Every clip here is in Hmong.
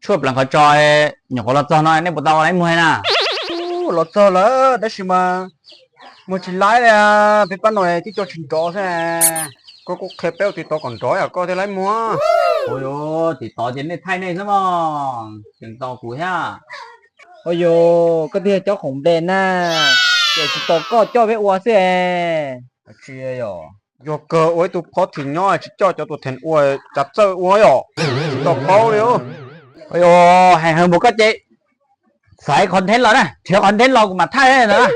Tshuaj pleev qhov tso, nyuam qhuav los txog no nej puas tau ua laib muag na? Los txog lawm tab sis mas muag tsis laib li, peb pab no twb coj tsis nrov xwb. Koj kuj qhia peb ua tiv tov kom nrov yom koj thiaj laib muag. Ua yuav tiv tov ces nej thaij nej xwb mog, tseem tos kuv thiab. Ua yuav koj twb yog cov khoom npe na, ces tsis tos koj coj peb ua xwb. Tsis yog, yog kawg ua ib tug phob thim nyob tsis coj cov tuam theem ua tsav txawj ua yom, tsis tos paub li. Ua yuav hais heev npaum koj ces xaiv content los na, nrhiav content los kuv mam thaij ntawd.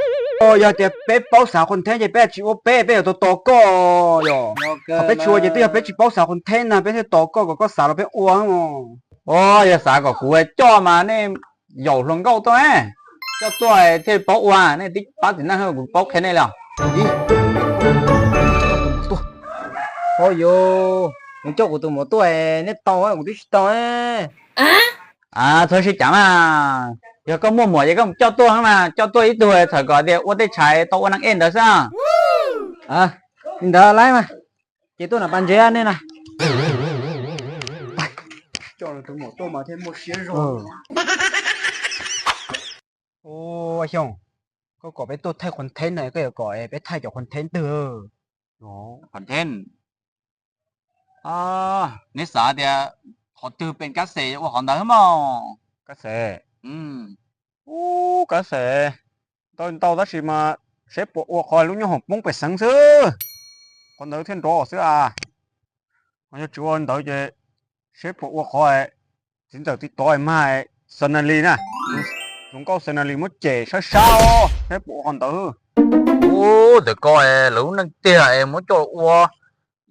Yog tias peb paub xav content ces peb tsis ua peb, peb yuav tos tos koj yom. Qhov peb tsis ua ces twb yog peb tsis paub xav content na, peb thiaj tos koj kom koj xav los peb ua. Yog xav kom kuv coj mas nej yaum hluas nkauj tuaj, coj tuaj thiaj paub ua, nej tib pab txiv neej kuv paub qhia nej li os. Ua yuav, nws coj kuv tus muam tuaj, nej tau kuv twb tsis tau. Txhob sib cav mas, yog koj muaj muam ces koj mus coj tuaj mas, coj tuaj ib tug txhawm kom tias ua tej tshais tau ua neeg ej ntawd xwb. Li ntawd laib mas, ces tuaj nram pas ntsev nej na. Coj tus muam tuaj mas thiaj muaj siab zog. Ua Xyooj, koj kom peb tuaj thaij content no koj yuav kom peb thaij cov content twg? Content, neb xav tias qhov twg pes kab xes ua qhov ntawd mog. Kab xes, ub, kab xes ntau ntau tab sis mas seb puas ua qhov lub nyooj hoom poob pem xeev xwb. Qhov ntawd thiaj nrov xwb a. Ho yog tsis ua ntawd ces seb puas ua qhov txiv ntxawm tiv tov mag Xanali na, hluas nkauj Xanali muab cem sab sab, seb puas ua qhov ntawd. Ub, ntawm koj lawv lub neej tiag es muab coj ua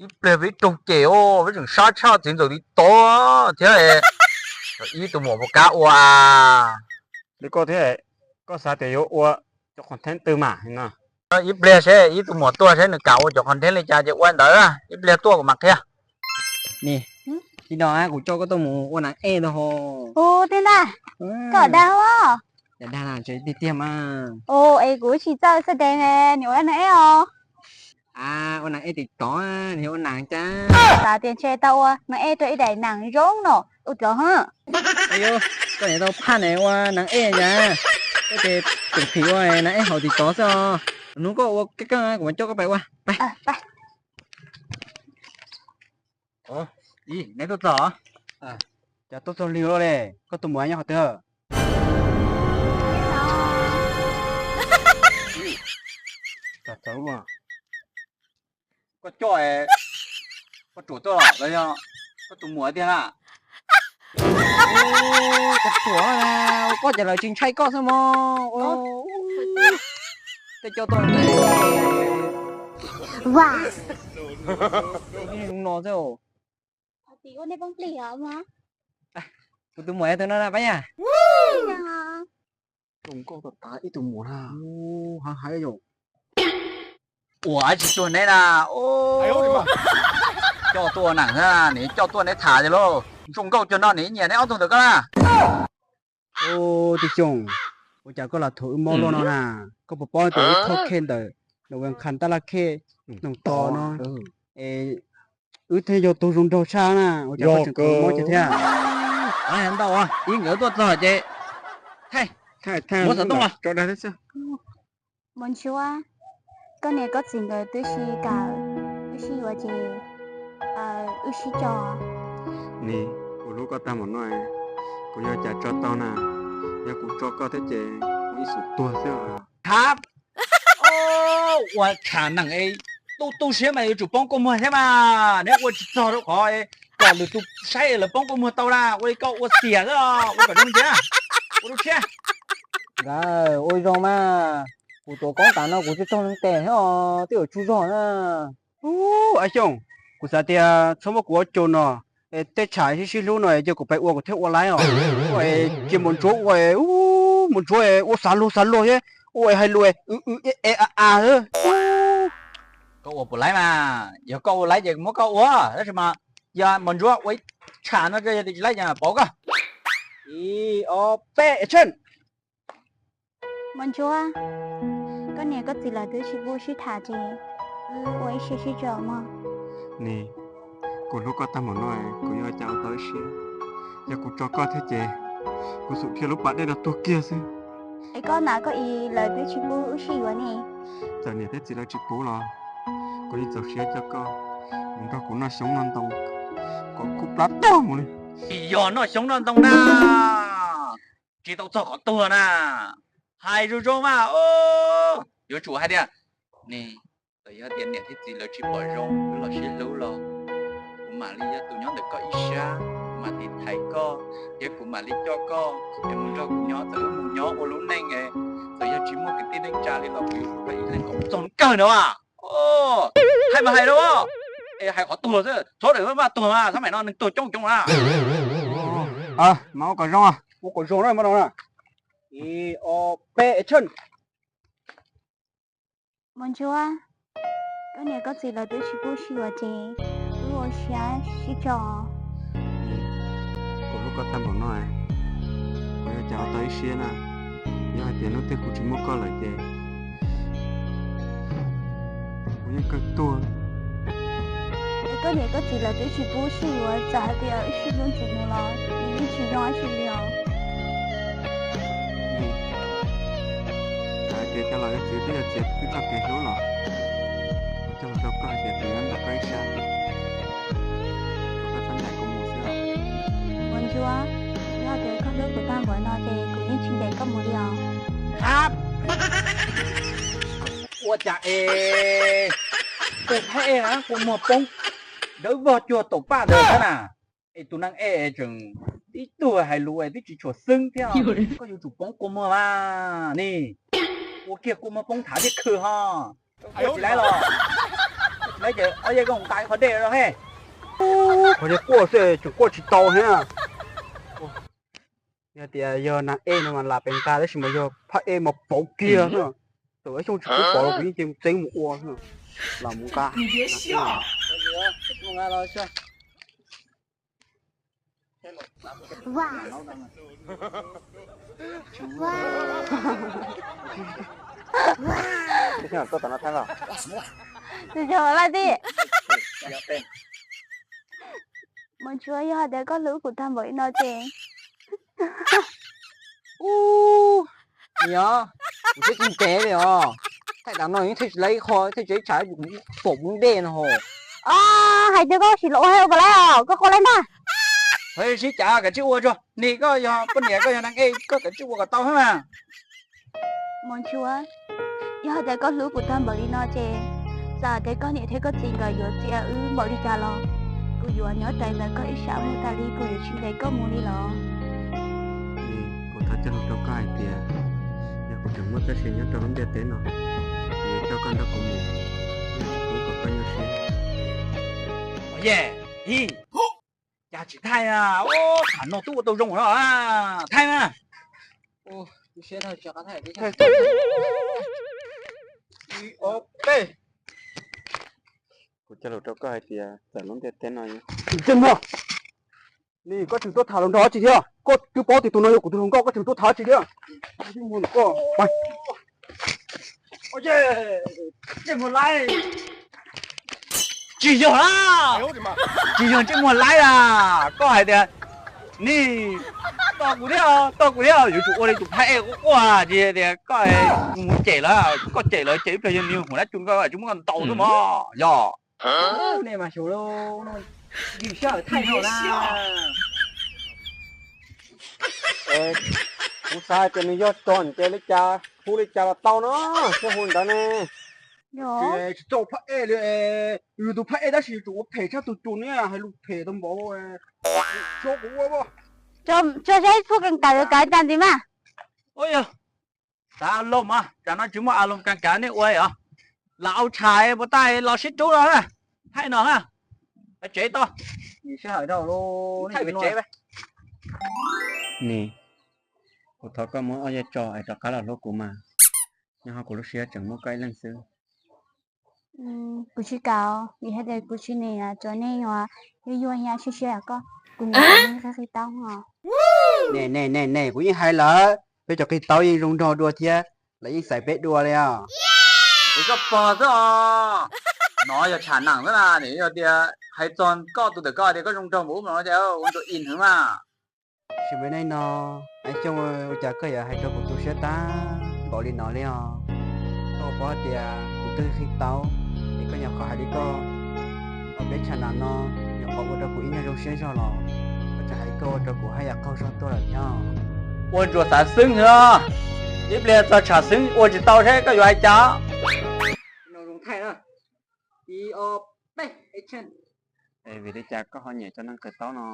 ib pliag peb raug cem os, peb tseem sab tshaj txiv ntxawm tiv tov thiab. Ib tus muam puas kam ua? Li koj thiab, koj xav tias yuav ua cov content twg mas no? Ib pliag seb ib tug muam tuaj seb nws kam ua cov content li cas ces ua ntawd, ib pliag tuaj kuv mam qhia. Nim, tib no kuv coj koj tuaj mus ua neeg ej ntag ho. Ub, tij ntag, koj dag os. Dag tiag tiag mas. Es kuv tsis txawj xav tias nws ua neeg ej os. Ua neeg ej tiv tov, nws ua neeg cas. Xav tias ntshe tau ua neeg ej rau ib daim neeg zoo no ua tiv tov. Koj niam tau phaj ne ua neeg ej cas, koj ces tseem phim ua neeg ej hauv tiv tov xwb os. Hnub koj ua keej keej kuv mam coj koj pais ua. Neb tuaj txog, cas tuaj txog lig luaj li, koj tus muam nyob qhov twg? Koj coj, koj ruam tuaj los yog koj tus muam tiag na? Koj ruam, koj ces lawv tsis ntshai koj xwb mog. Tej coj tuaj no xwb. Kuv tus muam tus no na pab yam. Zoo nkauj tas tas ib tug muam na. Ua tsis tsuag neb na. Coj tuaj neeg, neb coj tuaj neb tham tiag lauj. Zoo nkauj cuag no nws nyiam neb ob tug ntawm koj na. Ub, tij Xyooj, ua cas koj los thuam wb mob luaj no na? Koj puas paub tias wb thauj khej ntawm Noov Vaj Kham Tab Laj Khej Noog Tos no, es wb thiaj yog tug zoo nraug tshaj na, ua cas koj tseem thuam mob kiag thiab? Ntau, ib nkawd tuaj txog ces muab xov tooj los. Mos Ntsuab, koj niam koj txiv nkawd twb sib kawm, wb sib yuav ces wb sib tso. Nim, kuv hlub koj tag npaum no, kuv yuav ua cas tso tau na? Yog kuv tso koj thiab ces kuv ib xum tuag xwb. Hab, ua tsham neeg es tu tu siab mas yuav tsum poob kua muag thiab mas, neb ua tsis txog rau qhov kom lwm tus saib lawv poob kua muag tau na, ua li koj ua xiam xwb, ua kom zoo ntsia, ua lub tshiab. Nkawd ua zoo mas, kuv tuav koob tas no kuv twb raug leej tes thiab os, twb yuav tsaug zog na. Ub, Ab Xyooj, kuv xav tias txhob muab kuv ua caum no, tej tsham sib sib hlub no cia kuv pais ua kuv thiaj ua laib os. Ua cia Mos Ntsuab ua, Mos Ntsuab ua xav luag xav luag thiab, ua hais lus e e a a. Koj ua puas laib mas, yog koj ua laib ces muab koj ua, tab sis mas yog Mos Ntsuab ua ib tsham no yog tias tsis laib ces pauv koj. Ib ob peb, action. Mos Ntsuab, koj niam koj txiv lawv twb sib pub sib tham ces wb ua ib siab sib tso mog. Nim, kuv hlub koj tag npaum no, kuv yuav ua cas ua tau ib siab. Yog kuv tso koj thiab ces kuv xum dhia lub pas dej no tuag kiag xwb. Es koj hnav koj ib lawv twb tsis pub wb sib yuav ne. Txawm niam thiab txiv lawv tsis pub los kuv yeej txaus siab coj koj mus nrog kuv noj xyoob noj ntoo kom kub plab tuag mus li. Tsis yog noj xyoob noj ntoo na, tsis tau txog qhov tuag na. Hais zoo zoo mas, yuav tsum hais tias, ne, txawm yog tias niam thiab txiv lawv tsis pom zoo wb los sib hlub los kuv mam li yog tus nyob ntawm koj ib sab, kuv mam li thaiv koj, thiab kuv mam li coj koj es mus nrog kuv nyob, txawm wb mus nyob ua lub neej es txawm yog tsis muaj kwv tij neej tsa li los kuv yuav hlub koj ib leeg kom txog kawg no as. Hais mas hais lauj, es hais qhov tuag xwb, txhob daim maj tuag mas, txhob maim no neeg tuag coob coob na. Mas ua kom zoo, ua kom zoo na, ib ob peb action. Mus Ntsuab, koj niam koj txiv lawv twb tsis pub sib yuav ces wb ua siab sib tso. Kuv hlub koj tag npaum no, kuv yuav cas ho tau ib siab na. Yog hais tias hnub twg kuv tsis muaj koj lawm ces kuv yeej kawg tuag. Es koj niam koj txiv lawv twb tsis pub sib yuav, txawm hais tias wb sib hlub ntxiv mus los nws yeej tsis zoo dab tsi li os. Txawm hais tias cov laus cov txiv twb yog txiav twb txoj kev hlub los kuv cog lus rau koj hais tias kuv yuav nrog koj ib sab, tsuas koj txhob ncaim kuv mus xwb. Mus Ntsuab, yog tias koj hlub kuv tag npaum no ces kuv yeej tsis ncaim koj mus li os. Ua cas es tus phab ej na kua muag poob dawb vog cuag taum paj ntawd thiab na, es tus neeg ej tseem tib tug hais lus twb tsis tshua xwb thiab, koj yuav tsum poob kua muag mas ne. Ua kiag kua muag poob thav thiab khw ho. Koj tsis laib los, tsis laib ces ob yej koj mus nqa ib qho dej rau he. Qhov niag quaj xwb tseem quaj tsis tau thiab. Yog tias yog nag ej no mas lam pes nqa tab sis mas yog phab ej mas pauv kiag xwb. Thaum ib xyoo tsis pub pauv los kuv yeej cia txeeb mus ua xwb. Los mus nqa. Mus Ntsuab, yog tias koj hlub kuv tag npaum li no ces Ub, niam, kuv twb tsis ntev li os. Thaij tas no yeej thaij tsis laib ib qho, thaij tsis laib ib tsam kuv pom mus dej no ho. Hais tias koj sim los ua ua puas laib os, koj ua laib ntag. Sib cav kav tsij ua tso, nim koj yog poj niam koj yog nag ej koj kav tsij ua kom tau xwb mas. Mus Ntsuab, yog hais tias koj hlub kuv tag npaum li no ces txawm hais tias koj niam thiab koj txiv nkawd yuav txiav wb npaum li cas los kuv yuav nyob rawv ntawm koj ib sab mus tas li, kuv yuav tsis ncaim koj mus li los. Kuv thov cog lus rau koj hais tias yog kuv tseem muaj txoj sia nyob rau lub ntiaj teb no, kuv yuav coj koj nrog kuv mus, kuv kom koj nyuaj siab. Cas tsis thaij na, tham no twb ua tau zoo no, thaij na. Kuv cog lus rau koj hais tias txawm lub ntiaj teb no, Ntxwg Muag, nim koj tseem tuaj tham hluas nraug dab tsi thiab? Koj twb paub tias tus no yog kuv tus hluas nkauj, koj tseem tuaj tham dab tsi thiab? Tsis yog, tsis yog Ntsej Muag Laib a. Koj hais tias, nim, tos kuv thiab, tos kuv thiab, yuav tsum ua li tus phab ej quaj quaj tsis tias koj mus cem lawv, koj cem lawv ces ib pliag yog nws hu dab tsi koj tsis muab koj ntaus xwb mog, yog. Nej mas xyov, yus sij hawm thaij no na. Kuv xav hais tias nws yog tso ntes li cas, hu li cas los tau no, thiaj hu ntawd ne. Tsis txawj phab ej li, yus tus phab ej tab sis yuav tsum ua phem tshaj tus cuag ne, hais lus phem tau npaum. Tso kuv ua, tso saib phub kees kawm yuav kawm cas ntxiv mas. Ua yog, xav loo mas, tsam no tsis muaj a loo kees kawm nej ua os. Lam au tshais puas tau los sib rub no, thaij no, tsev tau. Nim, kuv thov koj muab ob yawg tso es rov qab los hlub kuv mas, nyob hauv kuv lub siab tseem muaj koj ib leeg xwb. Kuv tsis kam, vim hais tias kuv tsis nyiam cov neeg uas yuag yuag thiab siab siab koj, kuv nyiam cov neeg qhib qhib taub os. Ne ne ne ne, kuv yeej hais lawm, peb cov qhib taub yeej zoo nraug dua thiab, lawv yeej xaiv peb dua li os. Kuv tso pog xwb os. No yog tsham nam xwb na, nim yog tias hais txog koj tus ntawm koj tias koj zoo nraug npaum ub no ces ua ntsuas ib hwv mas. Tsis me nej no, Aib Xyooj, ua cas koj yuav hais rau kuv tu siab tag npaum li no li os? Koj puas paub tias kuv twb qhib tau, es koj nyuam qhuav hais li koj, peb tsham nam no nyuam qhuav ua rau kuv ib nyuag zoo siab zog los koj tseem hais li koj ua rau kuv haj yam qaug zog tuaj lawm thiab. Ua ntsuas xav xwb os, ib pliag txog tsham xwb ua tsis tau thiab koj yuav hais cas? Vim li cas koj ho nyiam cov neeg qia taub no?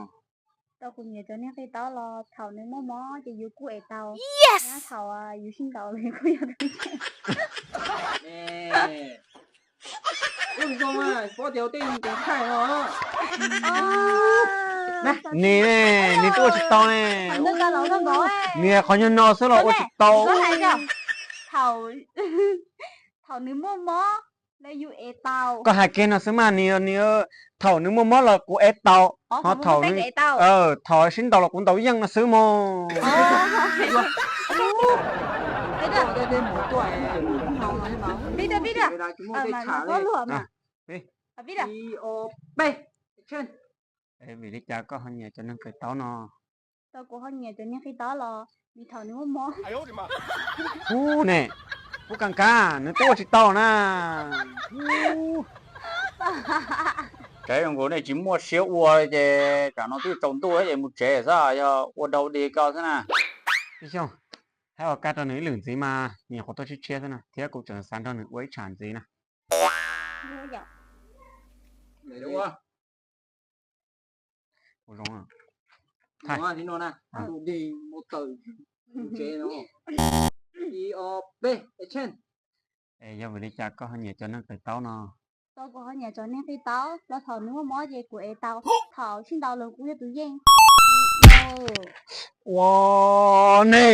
Tau kuv nyiam cov neeg qia taub los thaum nws muaj mob ces yus kuj ev tau, thaum yus sib ntaus los yus kuj yog tus. Nws, nws twb ua tsis tau ne. Nws qhov nyuag no xwb los ua tsis tau. Thaum nws muaj mob los yus ev tau. Koj hais kiag no xwb mas, nws, nws, thaum nws muaj mob los kuv ev tau, ho thaum, thaum sib ntaus los kuv ntaus yeej no xwb mog. Vim li cas koj ho nyiam cov neeg qia taub no? Tau kuv ho nyiam cov neeg qia taub los vim thaum nws muaj mob. Ub ne, ub, kas kas, nws twb ua tsis tau na. Tsav zoo nkaus nej tsis muaj siab ua li ces tsam no twb tsaus ntuj es mus tsev xwb, yog ua dau dig koj xwb na. Ib xyoos, hais ua kaj rau nws ib lwm ntxiv mas nws nyuam qhuav tuaj tshiab tshiab xwb na, thiab kuv tseem xav nrog nws ua ib tsham ntxiv na. Es yog vim li cas koj ho nyiam cov neeg qia taub no? Tau kuv ho nyiam cov neeg qia taub los thaum nws muaj mob ces kuv ev tau, thaum sib ntaus los kuv yog tus yeej. Ua ne,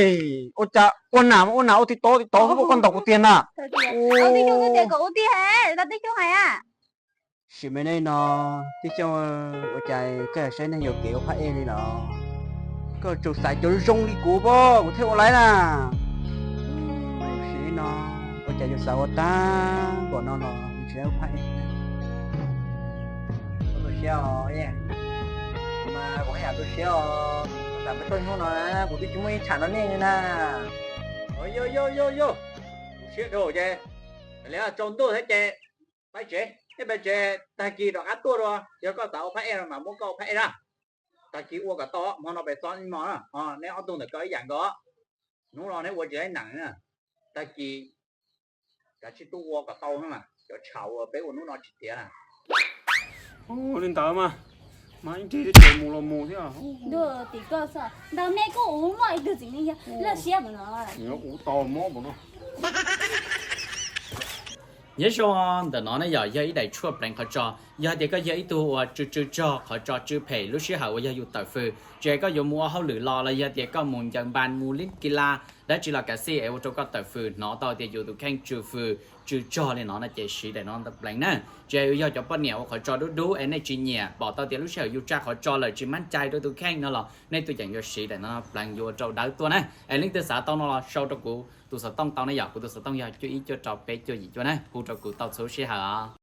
ua cas ua nam ua nam ua tib tod tib tod ua koj ntaus kuv tiag na. Tib xyoos hais, tib xyoos hais. Sim me nej no, tib xyoos, ua cas koj yog saib neeg yuam kev ua phab ej li los? Koj tsum xaiv cov zoo li kuv pob kuv thiaj ua laib na. Sim no, ua cas yus xav ua tag npaum no los tsis ua phab ej. Koj tu siab os, mas kuv haj yam tu siab os. Xav peb tuaj hnub no kuv twb tsis muaj ib tsham no nej li na. Yog yog yog yog, tu siab dhau ces, li tsaus ntuj thiab ces pais tsev, nej pais tsev, tag kis rov qab tuaj dua, yog koj xav ua phab ej no mas muab koj ua phab ej na. Tag kis ua kom tau, hmo no pem txog ib hmos na, neb ob tug ntawm ko ib yam nkaus. Hnub no neb ua tsis laib nees na, tag kis kav tsij tuaj ua kom tau na, cov tshav uas peb ua hnub no tsis tiav na. Li ntawd mas, mas ib ntsis ces mus los mus thiab. Ntuj, tim koj xwb, ntawm nej kuj ua muaj ib tug txiv neej yog laj siab mus no. Ua tau mob mus no. Nyob zoo, ntawm no ne yog, yog ib daim tshuaj pleev qhov tso. Yog tias koj yog ib tug uas tsw tsw tsog qhov tso tsw phem lub sij hawm uas yog yus tawm fws, tsis hais koj yuav mus ua hauj lwm los los yog tias koj mus ncaws npas mus lib kis las dab tsi los kav xij es ua rau koj tawm fws hnov tau tias yus tus kheej tsw fws tsw tsog li no no ces siv daim no pleev na. Tsis hais yog cov poj niam ua qhov tso dub dub es nej tsis nyiam, pom tau tias lub sij hawm yus tsa qhov tso lawm tsis mab cai rau tus kheej no los nej tuaj ceem yuav siv daim no pleev yuav ua rau dawb tuaj na. Es leej twg xav tau no los sau rau kuv tus xov tooj tau ne yom, kuv tus xov tooj yog cuaj ib cuaj rau peb cuaj yim cuaj na, hu rau kuv tau txhua sij hawm os.